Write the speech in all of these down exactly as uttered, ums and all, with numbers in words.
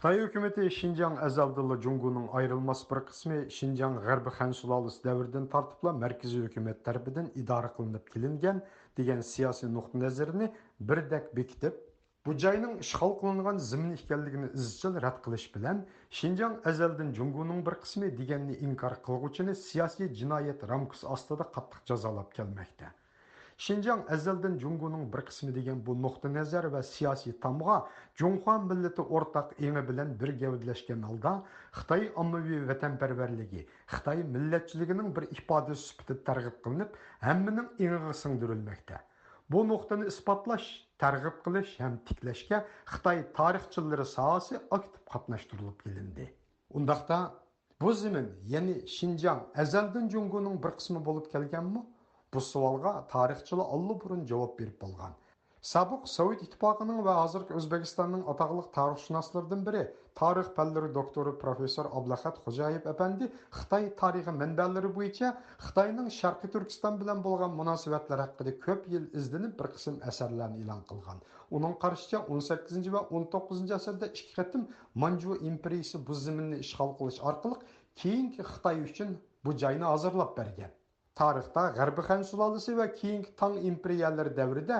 خىتاي ھۆكۈمىتى شىنجاڭ ئەزەلدىنلا جۇڭگونىڭ ئايرىلماس بىر قىسمى، شىنجاڭ غەربىي خەن سۇلالىسى دەۋرىدىن تارتىپلا مەركىزىي ھۆكۈمەت تەرىپىدىن ئىدارە قىلىنىپ كېلىنگەن دېگەن سىياسىي نۇقتىئىنەزەرنى بىردەك بېكىتىپ، بۇ جاينىڭ ئىشغال قىلىنغان زېمىن ئىكەنلىكىنى ئىزچىل رەت قىلىش بىلەن، شىنجاڭ ئەزەلدىن جۇڭگونىڭ بىر قىسمى دېگەننى ئىنكار قىلغۇچىنى سىياسىي جىنايەت رامكىسى ئاستىدا قاتتىق جازالاپ كەلمەكتە. شىنجاڭ ئەزەلدىن جۇڭگونىڭ بىر قىسمى دېگەن بۇ نۇقتىئىنەزەر ۋە سىياسىي تامغا جۇڭخۇا مىللىتى ئورتاق ئېڭى بىلەن بىر گەۋدىلەشكەن ھالدا، خىتاي ئاممىۋى ۋەتەنپەرۋەرلىكى، خىتاي مىللەتچىلىكىنىڭ بىر ئىپادىسى سۈپىتىدە تەرغىب قىلىنىپ، ھەممىنىڭ ئېڭىغا سىڭدۈرۈلمەكتە. بۇ نۇقتىنى ئىسپاتلاش، تەرغىب قىلىش ھەم تىكلەشكە خىتاي تارىخچىللىرى ساھەسى ئاكتىپ قاتناشتۇرۇلۇپ كېلىندى. ئۇنداقتا، بۇ زېمىن، يەنى شىنجاڭ ئەزەلدىن جۇڭگونىڭ بىر قىسمى بولۇپ كەلگەنمۇ؟ بۇ سوئالغا تارىخچىلار ئاللىبۇرۇن جاۋاب بېرىپ بولغان. سابىق سوۋېت ئىتتىپاقىنىڭ ۋە ھازىرقى ئۆزبېكىستاننىڭ ئاتاقلىق تارىخشۇناسلىرىدىن بىرى، تارىخ پەنلىرى دوكتورى پروفېسسور ئابلەخەت خوجايېۋ ئەپەندى خىتاي تارىخى مەنبەلىرى بويىچە خىتاينىڭ شەرقىي تۈركىستان بىلەن بولغان مۇناسىۋەتلىرى ھەققىدە كۆپ يىل ئىزدىنىپ، بىر قىسىم ئەسەرلەرنى ئېلان قىلغان. ئۇنىڭ قارىشىچە، ئون سەككىزىنچى ۋە ئون توققۇزىنچى ئەسىردە ئىككى قېتىم مانجۇ ئىمپېرىيىسى بۇ زېمىننى ئىشغال قىلىش ئارقىلىق كېيىنكى خىتاي ئۈچۈن بۇ جاينى ھازىرلاپ بەرگەن. تارىختا غەربىي خەن سۇلالىسى ۋە كېيىنكى تاڭ ئىمپېرىيەلىرى دەۋرىدە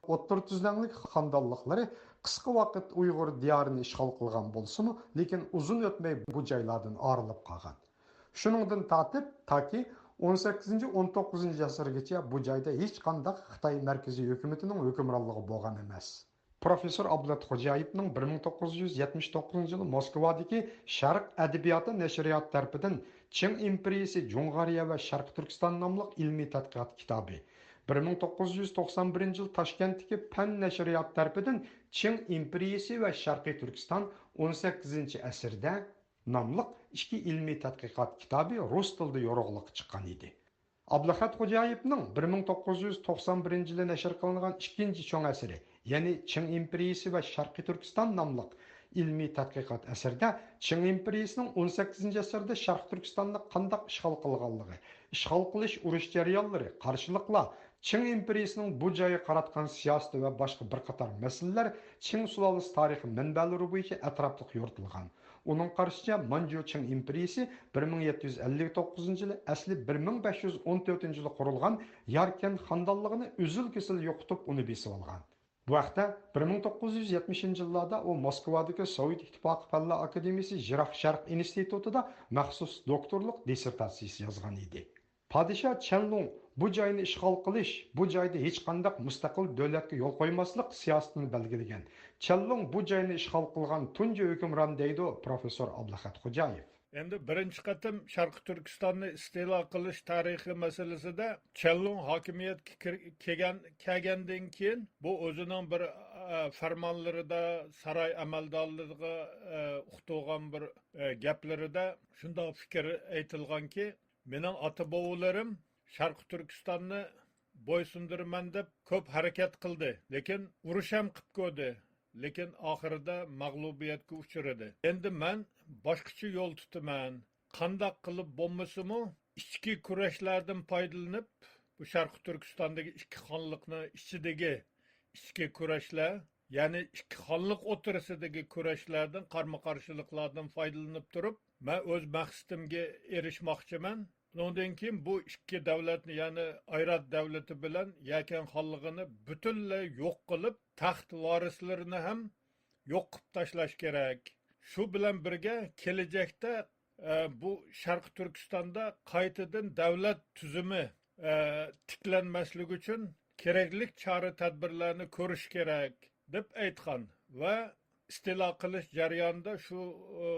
ئوتتۇرا تۈزلەڭلىك خاندانلىقلىرى قىسقا ۋاقىت ئۇيغۇر دىيارىنى ئىشغال قىلغان بولسىمۇ، لېكىن ئۇزۇن ئۆتمەي بۇ جايلاردىن ئايرىلىپ قالغان. شۇنىڭدىن تارتىپ، تاكى ئون سەككىزىنچى، ئون توققۇزىنچى ئەسىرگىچە بۇ جايدا ھېچقانداق خىتاي مەركىزىي ھۆكۈمىتىنىڭ ھۆكۈمرانلىقى بولغان ئەمەس. پروفېسسور ئابلەت خوجايېۋنىڭ بىر مىڭ توققۇز يۈز يەتمىش توققۇزىنچى يىلى موسكۋادىكى شەرق ئەدەبىياتى نەشرىياتى تەرىپىدىن چىڭ ئىمپېرىيىسى جۇڭغارىيە ۋە شەرقىي تۈركىستان ناملىق ئىلمىي تەتقىقات كىتابى، بىر مىڭ توققۇز يۈز توقسان بىرىنچى يىلى تاشكەنتتىكى پەن نەشرىياتى تەرىپىدىن چىڭ ئىمپېرىيىسى ۋە شەرقىي تۈركىستان ئون سەككىزىنچى ئەسىردە ناملىق ئىككى ئىلمىي تەتقىقات كىتابى رۇس تىلىدا يورۇقلۇققا چىققان ئىدى. ئابلەخەت خوجايېۋنىڭ بىر مىڭ توققۇز يۈز توقسان بىرىنچى يىلى نەشر قىلىنغان ئىككىنچى چوڭ ئەسىرى، يەنى چىڭ ئىمپېرىيىسى ۋە شەرقىي تۈركىستان ناملىق ئىلمىي تەتقىقات ئەسىرىدە چىڭ ئىمپېرىيىسىنىڭ ئون سەككىزىنچى ئەسىردە شەرقىي تۈركىستاننى قانداق ئىشغال قىلغانلىقى، ئىشغال قىلىش ئۇرۇش جەريانلىرى، قارشىلىقلار، چىڭ ئىمپېرىيىسىنىڭ بۇ جايغا قاراتقان سىياسىتى ۋە باشقا بىر قاتار مەسىلىلەر چىڭ سۇلالىسى تارىخى مەنبەلىرى بويىچە ئەتراپلىق يورۇتۇلغان. ئۇنىڭ قارىشىچە، مانجۇ چىڭ ئىمپېرىيىسى بىر مىڭ يەتتە يۈز ئەللىك توققۇزىنچى يىلى ئەسلى بىر مىڭ بەش يۈز ئون تۆتىنچى يىلى قۇرۇلغان ياركەن خاندانلىقىنى ئۈزۈل-كېسىل يوقىتىپ، ئۇنى بېسىۋالغان. بۇ ھەقتە بىر مىڭ توققۇز يۈز يەتمىشىنچى يىللاردا ئۇ موسكۋادىكى سوۋېت ئىتتىپاقى پەنلەر ئاكادېمىيىسى يىراق شەرق ئىنستىتۇتىدا مەخسۇس دوكتورلۇق دىسسېرتاتسىيىسى يازغان ئىدى. پادىشاھ چيەنلۇڭ بۇ جاينى ئىشغال قىلىش، بۇ جايدا ھېچقانداق مۇستەقىل دۆلەتكە يول قويماسلىق سىياسىتىنى بەلگىلىگەن. چيەنلۇڭ بۇ جاينى ئىشغال قىلغان تۇنجى ھۆكۈمران، دەيدۇ پروفېسسور ئابلەخەت خوجايېۋ. ئەمدى بىرىنچى قېتىم شەرقىي تۈركىستاننى ئىستىلا قىلىش تارىخى مەسىلىسىدە چيەنلۇڭ ھاكىمىيەتكە كىر-، كەلگەن، كەلگەندىن كېيىن بۇ ئۆزىنىڭ بىر، ئە، پەرمانلىرىدا، ساراي ئەمەلدارلىرىغا، ئە، ئۇقتۇرغان بىر، ئە، گەپلىرىدە شۇنداق پىكىر ئېيتىلغانكى، مېنىڭ ئاتا-بوۋىلىرىم شەرقىي تۈركىستاننى بويسۇندۇرىمەن دەپ كۆپ ھەرىكەت قىلدى، لېكىن ئۇرۇش ھەم قىپ كۆردى، لېكىن ئاخىرىدا مەغلۇبىيەتكە ئۇچرىدى. ئەمدى مەن باشقىچە يول تۇتىمەن. قانداق قىلىپ بولمىسىمۇ، ئىچكى كۈرەشلەردىن پايدىلىنىپ، بۇ شەرقىي تۈركىستاندىكى ئىككى خانلىقنىڭ ئىچىدىكى ئىچكى كۈرەشلەر، يەنى ئىككى خانلىق ئوتتۇرىسىدىكى كۈرەشلەردىن، قارمۇ-قارشىلىقلاردىن پايدىلىنىپ تۇرۇپ، مەن ئۆز مەقسىتىمگە ئېرىشماقچىمەن. ئۇنىڭدىن كېيىن بۇ ئىككى دۆلەتنى، يەنى ئايرات دۆلىتى بىلەن يەكەن خانلىقىنى پۈتۈنلەي يوق قىلىپ، تەخت ۋارىسلىرىنى ھەم يوق قىلىپ تاشلاش كېرەك. شۇ بىلەن بىرگە، كېلەچەكتە، ئە، بۇ شەرقىي تۈركىستاندا قايتىدىن دۆلەت تۈزۈمى، ئە، تىكلەنمەسلىكى ئۈچۈن كېرەكلىك چارە-تەدبىرلەرنى كۆرۈش كېرەك، دەپ ئېيتقان ۋە ئىستىلا قىلىش جەريانىدا شۇ، ئۇ،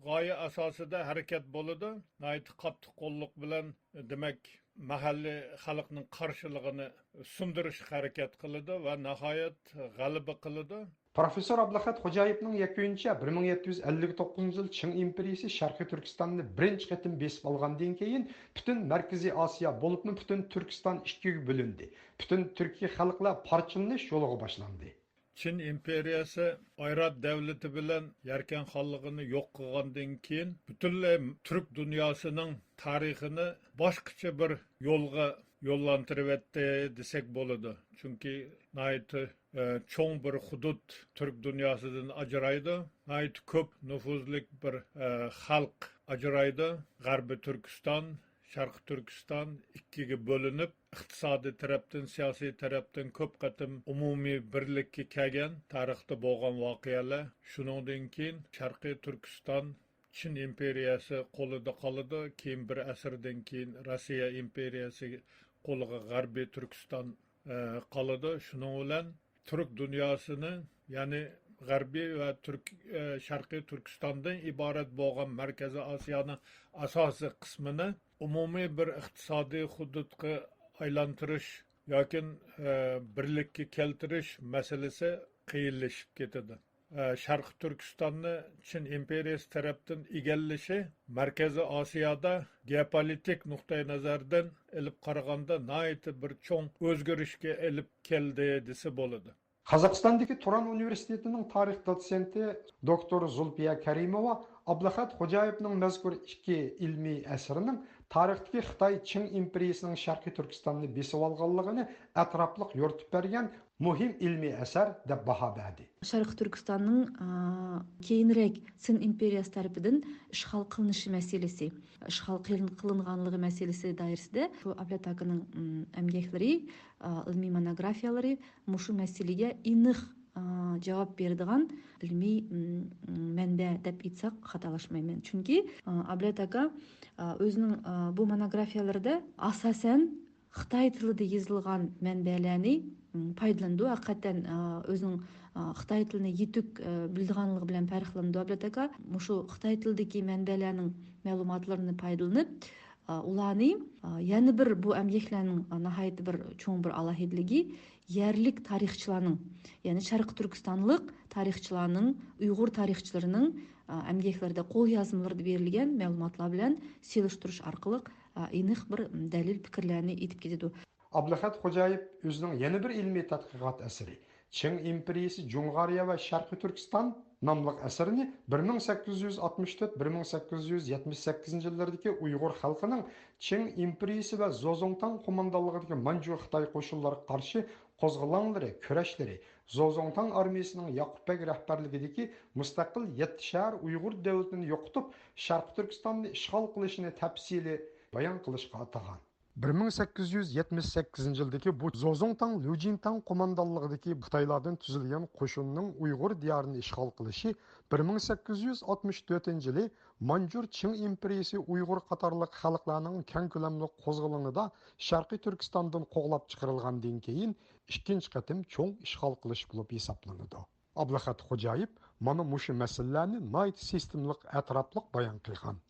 غايە ئاساسىدا ھەرىكەت بولىدۇ. ناھايىتى قاتتىق قوللۇق بىلەن، دېمەك، مەھەللىي خەلقنىڭ قارشىلىقىنى سۇندۇرۇشقا ھەرىكەت قىلىدۇ ۋە ناھايەت غەلىبە قىلىدۇ. پروفېسسور ئابلەخەت خوجايېۋنىڭ يەكۈنىچە، بىر مىڭ يەتتە يۈز ئەللىك توققۇزىنچى يىل چىڭ ئىمپېرىيىسى شەرقىي تۈركىستاننى بىرىنچى قېتىم بېسىپ ئالغاندىن كېيىن، پۈتۈن مەركىزىي ئاسىيا، بولۇپمۇ پۈتۈن تۈركىستان ئىككىگە بۆلۈندى. پۈتۈن تۈركىي خەلقلەر پارچىلىنىش يولىغا باشلاندى. چىن ئىمپېرىيەسى ئايرات دۆلىتى بىلەن يەركەن خانلىقىنى يوق قىلغاندىن كېيىن، پۈتۈنلەي تۈرك دۇنياسىنىڭ تارىخىنى باشقىچە بىر يولغا يوللانتۇرۇۋەتتى دېسەك بولىدۇ. چۈنكى ناھايىتى، ئە، چوڭ بىر ھۇدۇد تۈرك دۇنياسىدىن ئاجرايدۇ. ناھايىتى كۆپ نوفۇزلۇق بىر، ئە، خەلق ئاجرايدۇ. غەربىي تۈركىستان، شەرقىي تۈركىستان ئىككىگە بۆلۈنۈپ، ئىقتىسادىي تەرەپتىن، سىياسىي تەرەپتىن كۆپ قېتىم ئومۇمىي بىرلىككە كەلگەن، تارىختا بولغان ۋەقەلەر. شۇنىڭدىن كېيىن شەرقىي تۈركىستان چىن ئىمپېرىيەسى قولىدا قالىدۇ. كېيىن بىر ئەسىردىن كېيىن روسىيە ئىمپېرىيەسى قولىغا غەربىي تۈركىستان، ئە، قالىدۇ. شۇنىڭ بىلەن تۈرك دۇنياسىنى، يەنى غەربىي ۋە تۈرك، ئە، شەرقىي تۈركىستاندىن ئىبارەت بولغان مەركىزىي ئاسىيانىڭ ئاساسىي قىسمىنى ئومۇمىي بىر ئىقتىسادىي ھۇدۇدقا ئايلاندۇرۇش ياكى، ئە، بىرلىككە كەلتۈرۈش مەسىلىسى قىيىنلىشىپ كېتىدۇ. ئە، شەرقىي تۈركىستاننى چىن ئىمپېرىيىسى تەرەپتىن ئىگىلىشى مەركىزىي ئاسىيادا گېئوپولىتىك نۇقتىئى نەزەردىن ئېلىپ قارىغاندا ناھايىتى بىر چوڭ ئۆزگىرىشكە ئېلىپ كەلدى دېسە بولىدۇ. قازاقىستاندىكى تۇران ئۇنىۋېرسىتېتىنىڭ تارىخ دوتسېنتى دوكتور زۇلپىيە كەرىموۋا ئابلەخەت خوجايېۋنىڭ مەزكۇر ئىككى ئىلمىي ئەسىرىنىڭ تارىختىكى خىتاي چىڭ ئىمپېرىيىسىنىڭ شەرقىي تۈركىستاننى بېسىۋالغانلىقىنى ئەتراپلىق يورۇتۇپ بەرگەن مۇھىم ئىلمىي ئەسەر دەپ باھا بەردى. شەرقىي تۈركىستاننىڭ، ئا، كېيىنرەك سىن ئىمپېرىيەسى تەرىپىدىن ئىشغال قىلىنىشى مەسىلىسى، ئىشغال قىلىن-، قىلىنغانلىقى مەسىلىسى دائىرىسىدە شۇ ئابلەت ئاكىنىڭ، ئىم، ئەمگەكلىرى، ئا، ئىلمىي مونوگرافىيەلىرى مۇشۇ مەسىلىگە ئېنىق، ئا، جاۋاب بېرىدىغان ئىلمىي، ئىم، مەنبە دەپ ئېيتساق خاتالاشمايمەن. چۈنكى، ئا، ئابلەت ئاكا، ئا، ئۆزىنىڭ، ئا، بۇ مونوگرافىيەلىرىدە ئاساسەن خىتاي تىلىدا يېزىلغان مەنبەلەرنى، م، پايدىلىنىدۇ. ھەقىقەتەن، ئا، ئۆزىنىڭ، ئا، خىتاي تىلىنى يېتىك، ئا، بىلىدىغانلىقى بىلەن پەرقلىنىدۇ ئابلەت ئاكا. مۇشۇ خىتاي تىلىدىكى مەنبەلەرنىڭ مەلۇماتلىرىنى پايدىلىنىپ، ئا، ئۇلارنى، ئا، يەنە بىر بۇ ئەمگەكلەرنىڭ، ئا، ناھايىتى بىر چوڭ بىر ئالاھىدىلىكى، يەرلىك تارىخچىلارنىڭ، يەنى شەرقىي تۈركىستانلىق تارىخچىلارنىڭ، ئۇيغۇر تارىخچىلىرىنىڭ، ئا، ئەمگەكلىرىدە، قوليازمىلىرىدا بېرىلگەن مەلۇماتلار بىلەن سېلىشتۇرۇش ئارقىلىق، ئا، ئېنىق بىر دەلىل پىكىرلەرنى ئېيتىپ كېتىدۇ. ئابلەخەت خوجايېۋ ئۆزىنىڭ يەنە بىر ئىلمىي تەتقىقات ئەسىرى، چىڭ ئىمپېرىيىسى جۇڭغارىيە ۋە شەرقىي تۈركىستان ناملىق ئەسىرىنى بىر مىڭ سەككىز يۈز ئاتمىش تۆت، بىر مىڭ سەككىز يۈز يەتمىش سەككىزىنچى يىللىرىدىكى ئۇيغۇر خەلقىنىڭ چىڭ ئىمپېرىيىسى ۋە زوزۇڭتاڭ قوماندانلىقىدىكى مانجۇ خىتاي قوشۇنلىرىغا قارشى قوزغىلاڭلىرى، كۈرەشلىرى، زوزۇڭتاڭ ئارمىيىسىنىڭ ياقۇپ بەگ رەھبەرلىكىدىكى مۇستەقىل يەتتە شەھەر ئۇيغۇر دۆلىتىنى يوقىتىپ، شەرقىي تۈركىستاننى ئىشغال قىلىشىنى تەپسىلىي بايان قىلىشقا ئاتىغان. بىر مىڭ سەككىز يۈز يەتمىش سەككىزىنچى يىلدىكى بۇ زوزۇڭتاڭ لۈجىنتاڭ قوماندانلىقىدىكى خىتايلاردىن تۈزۈلگەن قوشۇننىڭ ئۇيغۇر دىيارىنى ئىشغال قىلىشى بىر مىڭ سەككىز يۈز ئاتمىش تۆتىنچى يىلى مانجۇر چىڭ ئىمپېرىيىسى ئۇيغۇر قاتارلىق خەلقلەرنىڭ كەڭ كۆلەملىك قوزغىلىڭىدا شەرقىي تۈركىستاندىن قوغلاپ چىقىرىلغاندىن كېيىن ئىككىنچى قېتىم چوڭ ئىشغال قىلىش بولۇپ ھېسابلىنىدۇ. ئابلەخەت خوجايېپ مانا مۇشۇ مەسىلىلەرنى ناھايىتى سىستېمىلىق، ئەتراپلىق بايان قىلغان.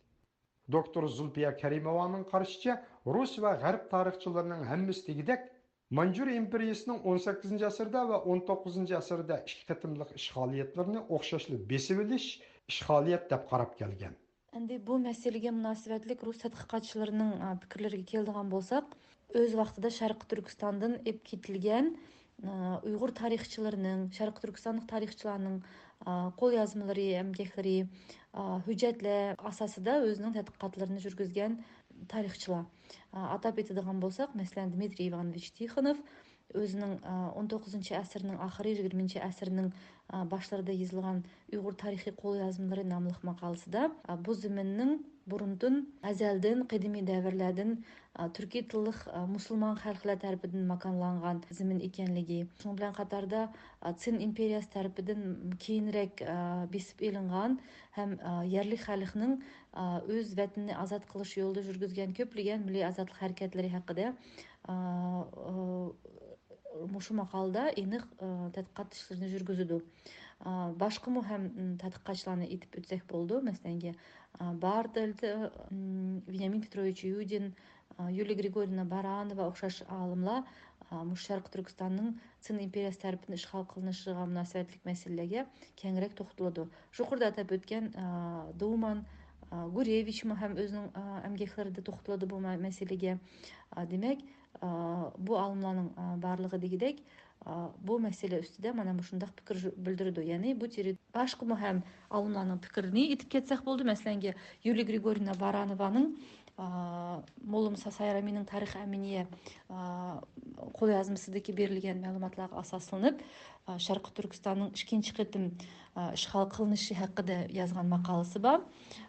دوكتور زۇلپىيە كەرىموۋانىڭ قارىشىچە، رۇس ۋە غەرب تارىخچىلىرىنىڭ ھەممىسى دېگۈدەك، مانجۇر ئىمپېرىيىسىنىڭ ئون سەككىزىنچى ئەسىردە ۋە ئون توققۇزىنچى ئەسىردە ئىككى قېتىملىق ئىشغالىيەتلىرىنى ئوخشاشلا بېسىۋېلىش ئىشغالىيەت دەپ قاراپ كەلگەن. ئەمدى بۇ مەسىلىگە مۇناسىۋەتلىك رۇس تەتقىقاتچىلىرىنىڭ، ئا، پىكىرلىرىگە كېلىدىغان بولساق، ئۆز ۋاقتىدا شەرقىي تۈركىستاندىن ئېلىپ كېتىلگەن، ئا، ئۇيغۇر تارىخچىلىرىنىڭ، شەرقىي تۈركىستانلىق تارىخچىلارنىڭ، ئا، قوليازمىلىرى، ئەمگەكلىرى، ئا، ھۆججەتلەر ئاساسىدا ئۆزىنىڭ تەتقىقاتلىرىنى يۈرگۈزگەن تارىخچىلار. ئا، ئاتاپ ئېيتىدىغان بولساق، مەسىلەن، دمىترىي ئىۋانوۋىچ تىخونوف، ئۆزىنىڭ، ئا، ئون توققۇزىنچى ئەسىرنىڭ ئاخىرى، يىگىرمىنچى ئەسىرنىڭ، ئا، باشلىرىدا يېزىلغان ئۇيغۇر تارىخىي قوليازمىلىرى ناملىق ماقالىسىدا، ئا، بۇ زېمىننىڭ بۇرۇندىن، ئەزەلدىن، قەدىمىي دەۋرلەردىن، ئا، تۈركىي تىللىق، ئا، مۇسۇلمان خەلقلەر تەرىپىدىن ماكانلانغان زېمىن ئىكەنلىكى، شۇنىڭ بىلەن قاتاردا، ئا، سىن ئىمپېرىيەسى تەرىپىدىن كېيىنرەك، ئا، بېسىپ ئېلىنغان ھەم، ئا، يەرلىك خەلقنىڭ، ئا، ئۆز ۋەتىنىنى ئازاد قىلىش يولىدا يۈرگۈزگەن كۆپلىگەن مىللىي ئازادلىق ھەرىكەتلىرى ھەققىدە، ئا، ئا، مۇشۇ ماقالىدا ئېنىق، ئا، تەتقىقات ئىشلىرىنى يۈرگۈزىدۇ. ئا، باشقىمۇ ھەم، م، تەتقىقاتچىلارنى ئېيتىپ ئۆتسەك بولىدۇ. مەسىلەنكى، ئا، بارتلت، م، ۋېنيامىن پېتروۋىچ يۇدىن، ئا، يۇلىيا گرىگوريېۋنا بارانوۋا ئوخشاش ئالىملار، ئا، مۇشۇ شەرقىي تۈركىستاننىڭ سىن ئىمپېرىيەسى تەرىپىدىن ئىشغال قىلىنىشىغا مۇناسىۋەتلىك مەسىلىلەرگە كەڭرەك توختىلىدۇ. يۇقىرىدا ئاتاپ ئۆتكەن، ئا، دوۋمان، ئا، گۇرېۋىچمۇ ھەم ئۆزىنىڭ، ئا، ئەمگەكلىرىدە توختىلىدۇ بۇ مە-، مەسىلىگە. ئا، دېمەك، ئا، بۇ ئالىملارنىڭ، ئا، بارلىقى دېگۈدەك، ئا، بۇ مەسىلە ئۈستىدە مانا مۇشۇنداق پىكىر بىلدۈرىدۇ. يەنى بۇ تېرى-، باشقىمۇ ھەم ئالىملارنىڭ پىكرىنى ئېيتىپ كەتسەك بولىدۇ. مەسىلەنكى، يۇلىيا گرىگوريېۋنا بارانوۋانىڭ، ئا، موللا مۇسا سايرامىنىڭ تارىخ ئەمىنىيە، ئا، قوليازمىسىدىكى بېرىلگەن مەلۇماتلارغا ئاساسلىنىپ، ئا، شەرقىي تۈركىستاننىڭ ئىككىنچى قېتىم، ئا، ئىشغال قىلىنىشى ھەققىدە يازغان ماقالىسى بار.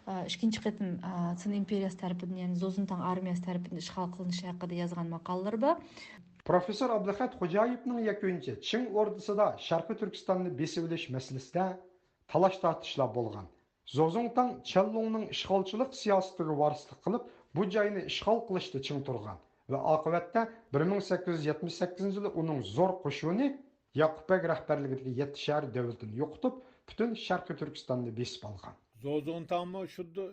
ئا، ئىككىنچى قېتىم، ئا، سىن ئىمپېرىيەسى تەرىپىدىن، يەنى زوزۇنتاڭ ئارمىيەسى تەرىپىدىن ئىشغال قىلىنىشى ھەققىدە يازغان ماقالىلىرى بار. پروفېسسور ئابلىخەت خوجايېۋنىڭ يەكۈنىچە چىڭ ئوردىسىدا شەرقىي تۈركىستاننى بېسىۋېلىش مەسىلىسىدە تالاش-تارتىشلار بولغان. زوزۇڭتاڭ چيەنلۇڭنىڭ ئىشغالچىلىق سىياسىتىگە ۋارىسلىق قىلىپ، بۇ جاينى ئىشغال قىلىشتا چىڭ تۇرغان ۋە ئاقىۋەتتە بىر مىڭ سەككىز يۈز يەتمىش سەككىزىنچى يىلى ئۇنىڭ زور قوشۇنى ياقۇپ بەگ رەھبەرلىكىدىكى يەتتە شەھەر دۆلىتىنى يوقىتىپ، پۈتۈن شەرقىي تۈركىستاننى بېسىپ ئالغان. زوزۇڭتاڭمۇ شۇددى،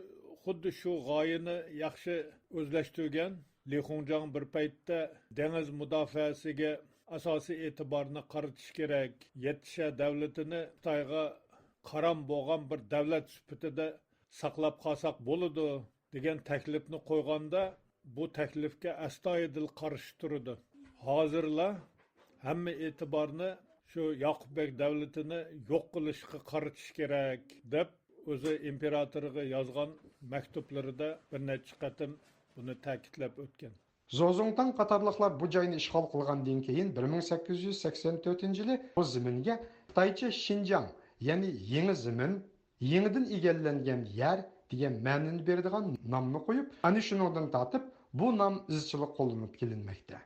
خۇددى شۇ غايىنى ياخشى ئۆزلەشتۈرگەن. لى خۇڭجاڭ بىر پەيتتە دېڭىز مۇداپىئەسىگە ئاساسىي ئېتىبارنى قارىتىش كېرەك، يەتتە شەھەر دۆلىتىنى خىتايغا قارام بولغان بىر دۆلەت سۈپىتىدە ساقلاپ قالساق بولىدۇ، دېگەن تەكلىپنى قويغاندا، بۇ تەكلىپكە ئەستايىدىل قارشى تۇرىدۇ. ھازىرلا ھەممە ئېتىبارنى شۇ ياقۇپ بەگ دۆلىتىنى يوق قىلىشقا قارىتىش كېرەك، دەپ ئۆزى ئىمپېراتورغا يازغان مەكتۇپلىرىدا بىر نەچچە قېتىم بۇنى تەكىتلەپ ئۆتكەن. زوزۇڭتاڭ قاتارلىقلار بۇ جاينى ئىشغال قىلغاندىن كېيىن، بىر مىڭ سەككىز يۈز سەكسەن تۆتىنچى يىلى بۇ زېمىنگە خىتايچە شىنجاڭ، يەنى يېڭى زېمىن، يېڭىدىن ئىگىلەنگەن يەر دېگەن مەنىنى بېرىدىغان نامنى قويۇپ، ئەنە شۇنىڭدىن تارتىپ بۇ نام ئىزچىل قوللىنىپ كېلىنمەكتە.